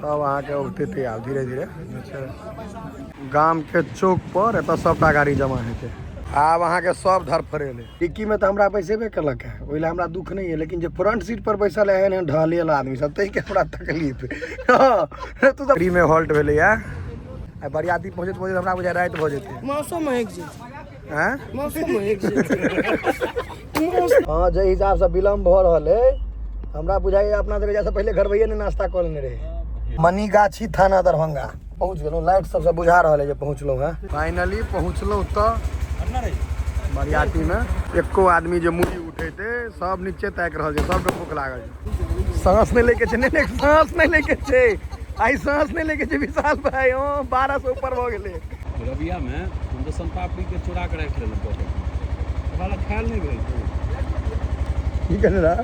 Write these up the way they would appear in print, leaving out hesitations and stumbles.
सब अहाँके उगते आब धीरे धीरे छै। गामके चौक पर एतऽ सबटा गाड़ी जमा हेतै। आब अहाँके सब धरफड़ेलै। डिक्कीमे तऽ हमरा बैसेबे केलक है, ओहि लए हमरा दुःख नहि है, लेकिन जे फ्रंट सीट पर बैसल है एहन एहन ढहलेल आदमी सब, ताहिके हमरा तकलीफ है। हँ, तू तऽ फ्रीमे हॉल्ट भेलैया। आ बरियाती पहुँचैत पहुँचैत हमरा बुझाइ राति भऽ जेतै। मौसम महक जेतै। आँय? मौसम महक जेतै। हँ, जाहि हिसाबसँ विलम्ब भऽ रहल है, हमरा बुझाइए अपना सबके जाइसँ पहिले घरबैये ने नाश्ता कऽ लेने रहै। मनीगाछी थाना दरभंगा पहुँच गेलहुँ। लाइट सबसँ बुझा रहल है जे पहुँचलहुँ हेँ। फाइनली पहुँचलहुँ तऽ बरियातीमे एको आदमी जे मुड़ी उठेतै सब नीचे ताकि रहल छै, सबके भूख लागल छै। साँस नहि लैके छै, नहि नहि साँस नहि लैके छै, आइ साँस नहि लैके छै विशाल भाई। हँ, 12 सौ ऊपर भऽ गेलै। रबियामे हम तऽ सोनपापड़ीके चोरा कऽ राखि लेलहुँ पॉकेटमे, हमरा खायल नहि भेल। की कहने रहा?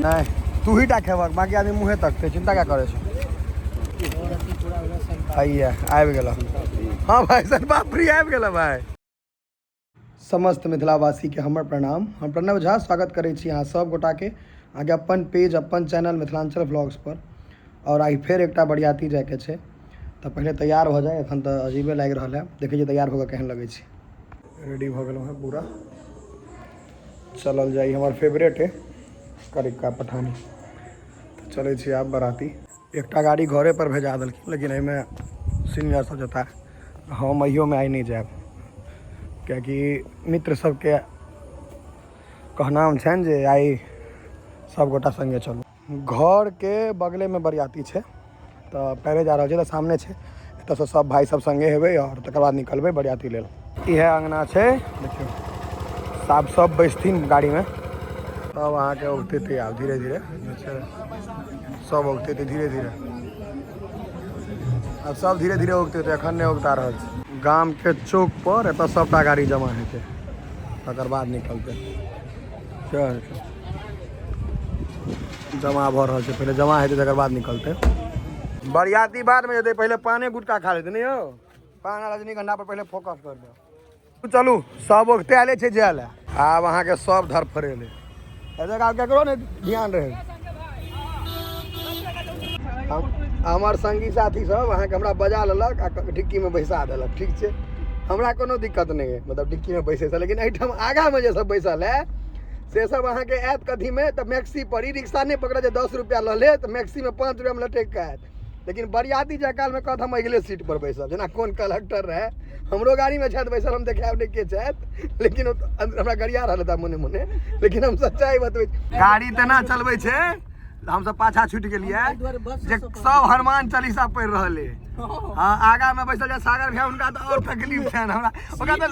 नहि, तू ही टा खेबक, बाकी आदमी मुँहे तकतै, चिंता क्या करै छै। आइया आबि गेल। हँ भाई, सोनपापड़ी आबि गेल भाई। समस्त मिथिलावासीके हमर प्रणाम। हम प्रणव झा स्वागत करै छी अहाँ सब गोटाके अहाँके अपन पेज अपन चैनल मिथिलाञ्चल व्लॉग्स पर। और आइ फेर एकटा बरियाती जाइके छै, तऽ पहिले तैयार भऽ जाए। एखन तऽ अजीबे लागि रहल है, देखै छियै तैयार भऽ कऽ केहन लगै छै। रेडी भऽ गेलहुँ हेँ पूरा, चलल जाइ। हमर फेवरेट है करिक्का पठानी। तऽ चलै छी आब बराती। एकटा गाड़ी घरे पर भेजा देलखिन, लेकिन एहिमे सीनियर सब जेता, हम अहियोमे आइ नहि जायब, कियाकि मित्र सबके कहनाम छनि जे आइ सब गोटा सङ्गे चलू। घरके बगलेमे बरियाती छै, तऽ पैरे जा रहल छै, तऽ सामने छै। एतऽसँ सब भाइ सब सङ्गे हेबै आओर तकर बाद निकलबै बरियाती लेल। इएह अङ्गना छै, देखियौ साफ सब बैसथिन गाड़ीमे। सब अहाँके उगते आब धीरे धीरे छै, सब उगते धीरे धीरे। आब सब धीरे धीरे उगते, एखन नहि उगता रहल छै। गामके चौक पर एतऽ सबटा गाड़ी जमा हेतै, तकर बाद निकलतै। चल, जमा भऽ रहल छै, पहिले जमा हेतै तकर बाद निकलतै। बरियाती बादमे जेतै, पहिले पाने गुटखा खा लेतै। नहि यौ, पान आ रजनीगंधा पर पहिले फोकस कर दो। चलू, सब उगते आले छै जाय लए। आब अहाँके सब धरफड़ेलै, एतऽ आब केकरो नहि ध्यान रहै। हमर संगी साथी सब अहाँके हमरा बजा लेलक आ डिक्कीमे बैसा देलक। ठीक छै, हमरा कोनो दिक्कत नहि है, मतलब डिक्कीमे बैसैसँ, लेकिन एहिठाम आगाँमे जे सब बैसल है से सब अहाँके आयत कथीमे तऽ मैक्सी पर। ई रिक्शा नहि पकड़त जे 10 रुपैआ लऽ लेत, मैक्सीमे 5 रुपैआमे लटकि कऽ आयत। लेकिन बरियाती जाय कालमे कहत हम अगिले सीट पर बैसब, जेना कोन कलेक्टर रहै। हमरो गाड़ीमे छथि बैसल, हम देखायब नहि के छथि, लेकिन हमरा गरिया रहल था मोने मोने, लेकिन हम सच्चाई बतबै छी। गाड़ी तेना चलबै छै, हमसब पाछा छूटि गेलियै जे सब हनुमान चालीसा पढ़ि रहल है। हाँ, आगा में बैसल छै सागर भैया, हुनका तऽ और तकलीफ छनि। हमरा ओकरा तऽ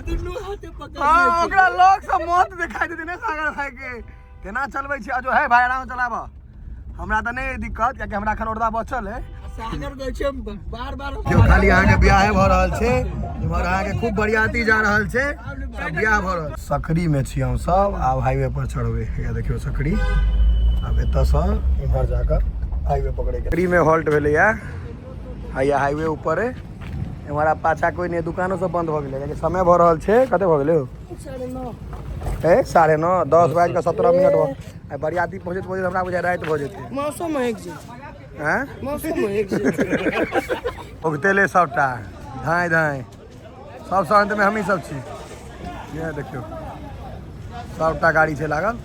हाँ, ओकरा लोग सब मौत देखाई देते ने सागर भाई के, तेना चलबै छै। जो है भाई, आराम से चलाबऽ, हमरा तऽ नहि दिक्कत, कियाकि हमरा एखन औरदा बचल है। सागर कहै छै बार बार। देखियौ, खाली अहाँके बियाहे भऽ रहल छै, इम्हर अहाँके खूब बरियाती जा रहल छै, सब बियाह भऽ रहल। सकरी में छी हम सब, आब हाईवे पर चढ़बै। हैया देखियौ सकरी, आब एतऽसँ इम्हर जाकऽ हाईवे पकड़ैके। सकरी में हॉल्ट भेलैया, हैया हाईवे ऊपर है। इम्हर आब पाछा कोइ नहि, दुकानो सब बंद भऽ गेलै, कियाकि समय भऽ रहल छै। कते भऽ गेलै हौ? 9:30। ए 9:30, 10:17 भऽ। आइ बरियाती पहुँचैत पहुँचैत हमरा बुझाइ राति भऽ जेतै। मौसम महक जेतै। आँय? मौसम महक जेतै। उगतेले सबटा धाँय धाँय, सबसँ अन्तमे हमही सब छी। ये देखियौ, सबटा गाड़ी छै लागल।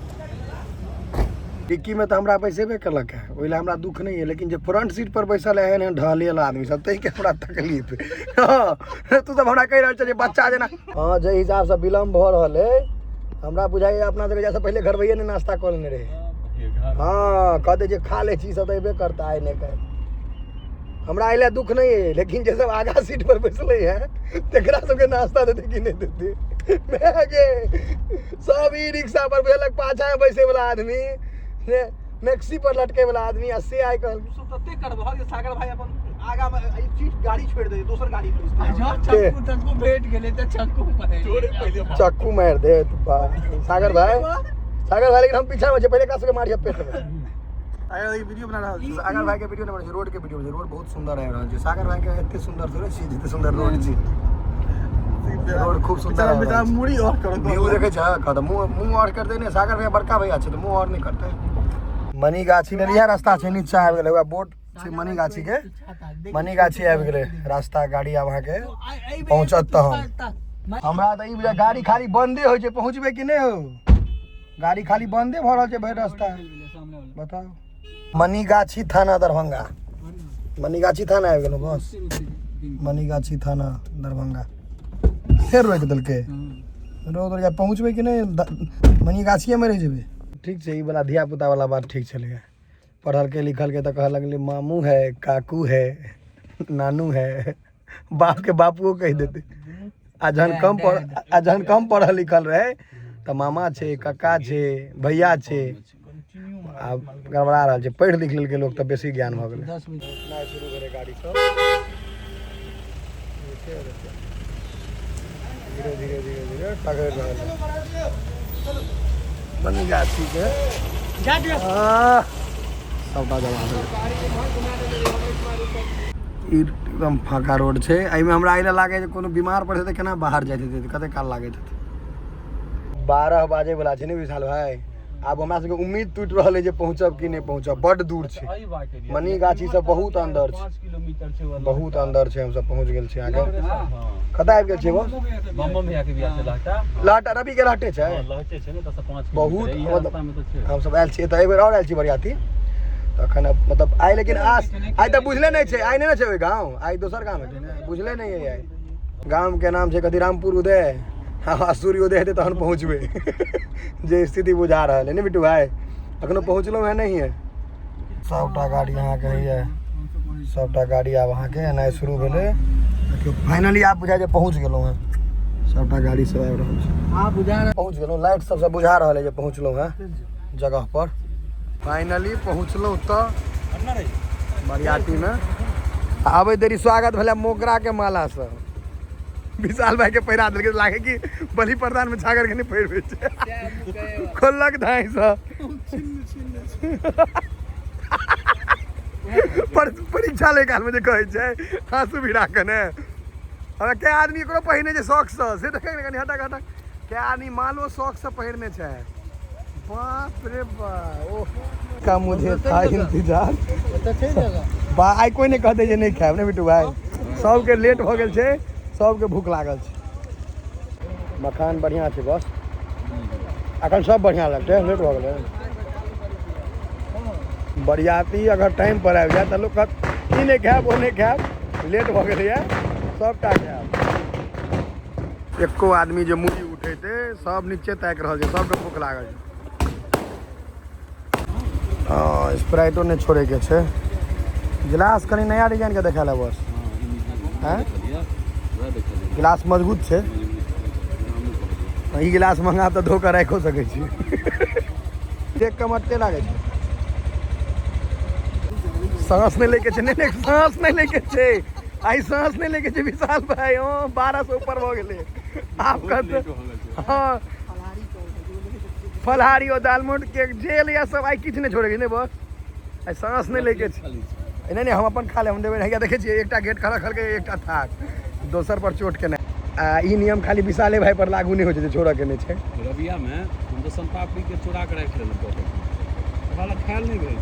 डिक्कीमे तऽ हमरा बैसेबे केलक है, ओहि लए हमरा दुःख नहि है, लेकिन जे फ्रंट सीट पर बैसल है एहन एहन ढहलेल आदमी सब, ताहिके हमरा तकलीफ है। हँ, तू सब हमरा कहि रहल छै जे बच्चा जेना। हँ, जाहि हिसाबसँ विलम्ब भऽ रहल है, हमरा बुझाइए अपना सबके जाइसँ पहिले घरबैये ने नाश्ता कऽ लेने रहै। हँ, कहतै जे खा लै छी, सब तऽ अयबे करता आइ नहि काल्हि। हमरा एहि लए दुःख नहि है, लेकिन जे सब आगा सीट पर बैसलै है तकरा सबके नाश्ता देतै कि नहि देतै? माय गे, सब ई रिक्शा पर बुझलक पाछा में बैसे वाला आदमी, मैक्सी पर लटके वाला आदमी, आ से आइ कहल सब तते करबह जे सागर भाई अपन आगा में ई चीज गाड़ी छोड़ि दे, दोसर गाड़ी खरीदते। चक्कू तक्कू भेट गेलै तऽ चक्कू मारि, चक्कू मारि दे सागर भाई, सागर भाई। लेकिन हम पीछा में छै, पहिले एकरा सबके मारिए पेट में। सागर भाई वीडियो बना रहल छै। सागर भाई के वीडियो नहि बना छै, रोड के वीडियो छै। रोड बहुत सुंदर आबि रहल छै। सागर भाई के एते सुंदर थोड़े छै जते सुंदर रोड छै। रोड खूब सुंदर आबि रहल बेचारा छै। मुड़ी ऑफ करो। व्यू देखै छै, कहत मुँह मुँह और करतै ने सागर भैया, बड़का भैया छै तऽ मुँह और नहि करतै। मनीगाछी लेल इएह रास्ता छै। नीचा आबि गेलै, वएह बोर्ड छै मनीगाछी के। मनीगाछी आबि गेलै रास्ता। गाड़ी आब अहाँके पहुँचत तहन। हमरा तऽ ई बुझाय गाड़ी खाली बन्दे होइ छै, पहुँचबै कि नहि हो? गाड़ी खाली बन्दे भऽ रहल छै भरि रास्ता। बताउ, मनीगाछी थाना दरभंगा। मनीगाछी थाना आबि गेलहुँ बस। मनीगाछी थाना दरभंगा। फेर रोकि देलकै। रोक देलकै, पहुँचबै कि नहि? मनीगाछिएमे रहि जेबै। ठीक छै, ई वाला धिया पुता वाला बात ठीक छलैए। पढ़लकै लिखलकै तऽ कहऽ लगलै मामू है, काकू है, नानू है, बापके बापुओ कहि देतै। आ जहन कम पढ़ आ जहन कम पढ़ल लिखल रहै तऽ मामा छै, कक्का छै, भैया छै। आब गड़बड़ा रहल छै। पढ़ि लिख लेलकै लोक तऽ बेसी ज्ञान भऽ गेलै। 10 मिनट शुरू भेलै। गाड़ी सब धीरे धीरे धीरे धीरे टघरि रहल है मनीगाछीके। सबटा जमा देलकै। ई एकदम फाँका रोड छै। एहिमे हमरा एहि लए लागै जे कोनो बीमार पड़ै तऽ केना बाहर जाइत हेतै? कते काल लागैत हेतै? 12 बाजे वाला छै ने विशाल भाई? आब हमरा सबके उम्मीद टूटि रहल है जे पहुँचब कि नहि पहुँचब। बड्ड दूर छै मनीगाछी सब, बहुत अंदर छै। 5 किलोमीटर छै। बहुत अंदर छै। हमसब पहुँच गेल छी अहाँके। कतऽ आबि गेल छियै बस? बम बम भैया के बियाह छै लहटा। लहटा, रवि के लहटे छै। लहटे छै ने, तऽ 5 बहुत किलोमीटर मतलब रास्ता में तऽ छै। हमसब आयल छियै तऽ एहि बेर आओर आयल छी बरियाती तऽ एखन मतलब आइ, लेकिन आस आइ तऽ बुझले नहि छै। आइ नहि ने छै ओहि गाँव, आइ दोसर गाँव हेतै ने। बुझले नहि अइ आइ। गामके नाम छै कथी? रामपुर उदय। हँ, सूर्योदय हेतै तहन पहुँचबै, जे स्थिति बुझा रहल है ने बिट्टू भाई। अखनो पहुँचलहुँ हेँ नहीं है। सबटा गाड़ी अहाँके होइए। सबटा गाड़ी आब अहाँके एनाइ शुरू भेलै। देखियौ, फाइनली आब बुझाइ जे पहुँच गेलहुँ हेँ। सबटा गाड़ी सब आबि रहल छै। हाँ, बुझा रहा। पहुँच गेलहुँ। लाइट सबसँ बुझा रहल है जे पहुँचलहुँ हेँ जगह पर। फाइनली पहुँचलहुँ तऽ बरियातीमे आबै देरी स्वागत भेलै मोगराके मालासँ। विशाल भाई के पहिरा देलकै, लागे कि बलि प्रदान में छागर के नहि पहिरबै छै। खोललक धाइसँ पर परीक्षा लै कालमे जे कहै छै आँसू भिड़ा कऽ ने। हमरा कै आदमी एकरो पहिरने छै शौकसँ, से देखै ने कनि। हटक हटक, कै आदमी मालो शौकसँ पहिरने छै। बाप रे बा, ओह का मुझे था इंतजार। बा, आइ कोइ नहि कहतै जे नहि खायब ने बिट्टू भाई? सबके लेट भऽ गेल छै, सबके भूख लागल छै। मखान बढ़िआँ छै बस। अखन सब बढ़िआँ लगतै, लेट भऽ गेलै। बरियाती अगर टाइम पर आबि जाय तऽ लोक कहत ई नहि खायब, ओ नहि खायब, लेट भऽ गेलैए, सबटा खायब। एको आदमी जे मूड़ी उठेतै? सब नीचे ताकि रहल छै, सबके भूख लागल छै। हँ, स्प्राइटो नहि छोड़ैके छै। गिलास कनि नया डिजाइनके देखा ले बस। हँ? देखलियै। गिलास मजबूत छै। ई गिलास महंगा तऽ धो कऽ राखिओ सकै छी। देख कऽ मटके लागै छै। साँस नहि लैके छै। नहि नहि, साँस नहि लैके छै आइ, साँस नहि लैके छै विशाल भाई। हँ, 12 सौ ऊपर भऽ गेलै आब। कत हँ, फलहारी और दालमोट के जेल या सब आइ किछु नहि छोड़ेके नहि। बस आइ साँस नहि लैके छै। नहि नहि, हम अपन खा लेब, हम देबै। हैया देखै छियै, एकटा गेट खड़ा खलकै, एकटा थाक दोसर पर चोट केनाइ। आ ई नियम खाली विशाले भाई पर लागू नहि होइ छै जे छोड़ऽ के नहि छै। रबिया में हम तऽ सोनपापड़ी के चुरा के राखि लेलहुँ पॉकेट में, हमरा खायल नहि भेल।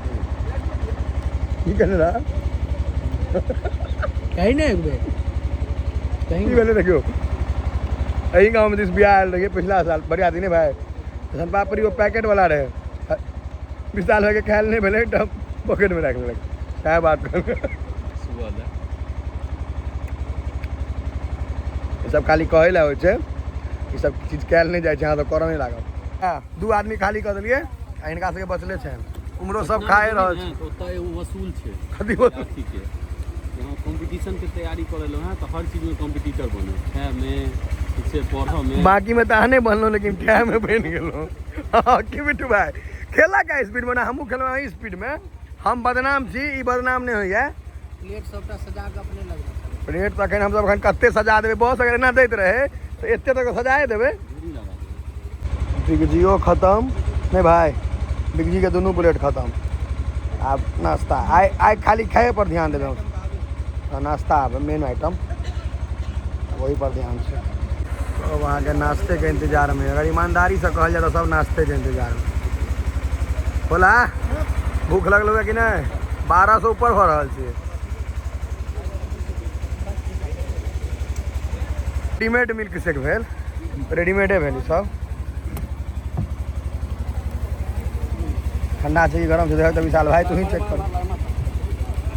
की कहने रहा? कहीं नहीं, एक बेर कहीं। की भेलै देखियौ, एहि गाँवमे दिस बियाह आयल रहियै पिछला साल बरियाती नहि भाई, सोनपापड़ी ओ पैकेट वाला रहै। विशाल भाईके खायल नहि भेलै तऽ पॉकेटमे राखि लेलक। सएह बात कहल। सुबह लए। ई सब खाली कहै लए होइ छै, ई सब चीज कयल नहि जाइ छै। अहाँ तऽ करऽ नहि लागल। हँ, दू आदमी खाली कऽ देलियै आ हिनका सबके बचले छनि। उम्हरो सब खाए रहल छै। तऽ ओतऽ एगो वसूल छै। कथी बोल? अथी के यहाँ कंपटीशन के तैयारी करै लए हैं तऽ हर चीज में कंपटीटर बने, खाय में, ठीक छै, पढ़ऽ में। बाकी में तऽ अहाँ नहि बनलहुँ, लेकिन खायमे बनि गेलहुँ। हँ, की बिट्टू भाई, खेला का स्पीड में? हमहूँ खेलहुँ अहीं स्पीडमे। हम बदनाम छी, ई बदनाम नहि होइए। प्लेट सबटा सजा के अपने लग रखल। प्लेट तऽ एखन हमसब एखन कते सजा देबै बस? अगर एना दैत रहै तऽ एते तक सजाए देबै। दूरी लगा देबै। बिगजियो खतम नहि भाई, बिगजी के दुनू प्लेट खतम। आब नाश्ता। आइ आइ खाली खाए पर ध्यान देबै हम। नाश्ता आब मेन आइटम, वही पर ध्यान छै। सब अहाँके नाश्ते के इंतजार में। अगर ईमानदारी से कहल जाय तऽ सब नाश्ते के इंतजार में। बोला। भूख लगलो है कि नहि? 1200 ऊपर भऽ रहल छै। रेडीमेड मिल्क शेक भेल, रेडीमेडे भेल ई सब। ठंडा छै कि गरम छै देखऽ तऽ विशाल भाई तू ही चेक कर।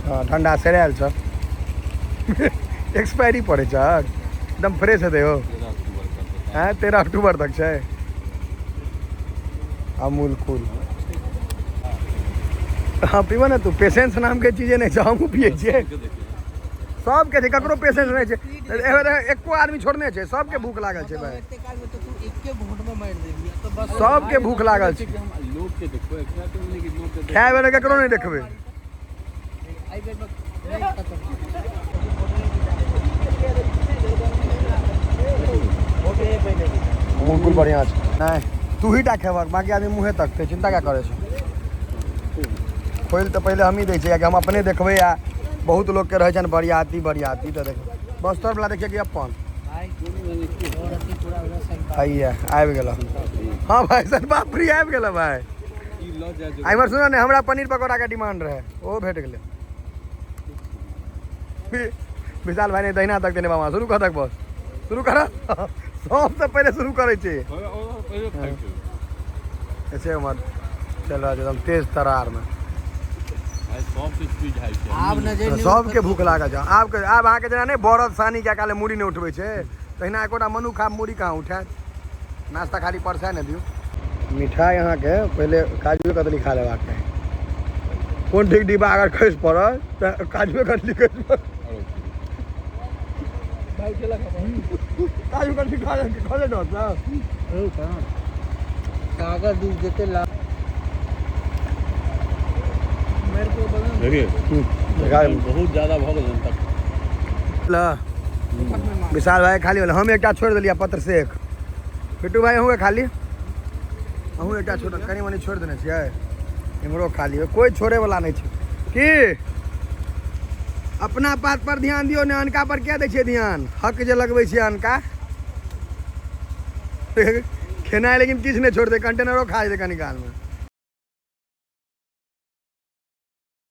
हँ ठंडा सेरायल छ, एक्सपायरी पड़ै छ, एकदम फ्रेश हेतै हो। 13 अक्टूबर तक। हँ 13 अक्टूबर तक छै। अमूल कूल हँ पीबऽ ने तू, पेशेंस नामके चीजे नहि छै। हमहूँ पियै छियै। सबके छै, ककरो पेशेंस नहि छै। एको आदमी छोड़ने छै, सबके भूख लागल छै भाई। एते काल में तो तू एके घूंट में मारि देबही तो बस। सबके भूख लागल छै। हम लोग के देखो, एकरा के मने कि लोग के खाय बेर ककरो नहि देखबै। एहि बेर में नहीं खत्म। अमूल कूल बढ़िआँ छै। नहि तू ही टा खेबक, बाकी आदमी मुँहे तकतै, चिन्ता क्या करै छै? खोलि तऽ पहिले हमही दै छियै, कियाकि हम अपने देखबै आ बहुत लोकके रहै छनि बरियाती बरियाती तऽ देखबै बस्तर वला देखिए कि अपन भाई और अथी पूरा उधर संता हैया आबि गेल। हँ भाई, सन बापरी आबि गेल भाई। ई ल जा जो। एम्हर सुनो ने, हमरा पनीर पकौड़ाके डिमांड रहै, ओहो भेट गेलै। विशाल भाई ने दहिना तक देने बाबा, शुरू कर तक, बस शुरू कर, सबसँ पहिले शुरू करै छी। पहिले खाइ छै। ऐसे उम्हर चल रहल छै एकदम तेज तरारमे। भाई सबके चीज खाइ छै। आब नजर नहि। सबके भूख लागल छै आब। आब अहाँके जेना नहि बरद सानी के काले मूड़ी नहि उठबै छै, तहिना एकोटा मनुख आब मूड़ी कहाँ उठायत? नाश्ता खाली परसा ने दियौ। मिठाइ अहाँके पहिले काजुए कतली खा लेबाक चाही। कोन ठीक, डिब्बा अगर खसि पड़ल तऽ काजुए कतली खसि पड़ल। काजू कतली खा ले, खा ले डॉक्टर। कागज दूध देते ला मेरे को बना। देखिए, बहुत ज्यादा भऽ गेल तक। ल विशाल भाई खाली भेल, हम एकटा छोड़ि देलियै पत्र सेक। बिट्टू भाई अहूँके खाली, अहूँ एकटा छोड़ कनि मनि छोड़ि देने छियै। इम्हरो खाली कोइ छोड़ेवला नहि छै की? अपना बात पर ध्यान दियौ ने, अनका पर किया दै छियै ध्यान? हक जे लगबै छियै अनका खेनाइ, लेकिन किछु नहि छोड़तै, कंटेनरो खा जेतै कनि कालमे।